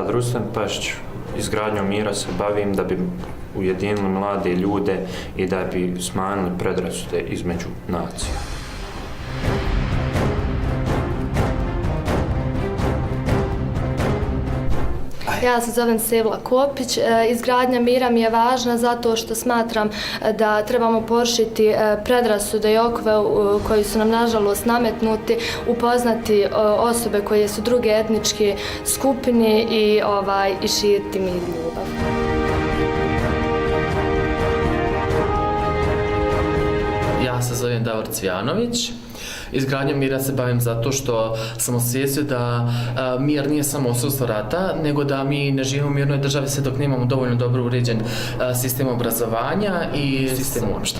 Zadar Ruslan Pašić. Izgradnjom mira se bavim da bi ujedinili mlade ljude i da bi smanjili predrasude između nacija. Ja se zovem Sevla Kopić. Izgradnja mira mi je važna zato što smatram da trebamo porušiti predrasude i okove koji su nam nažalost nametnuti, upoznati osobe koje su druge etničke skupine i širiti mir i ljubav. Ja se zovem Davor Cvjanović. Izgradnjom mira se bavim zato što sam osvijestio da mir nije samo odsustvo rata, nego da mi ne živimo u mirnoj državi sve dok nemamo dovoljno dobro uređen sistem obrazovanja i sistem uopšte.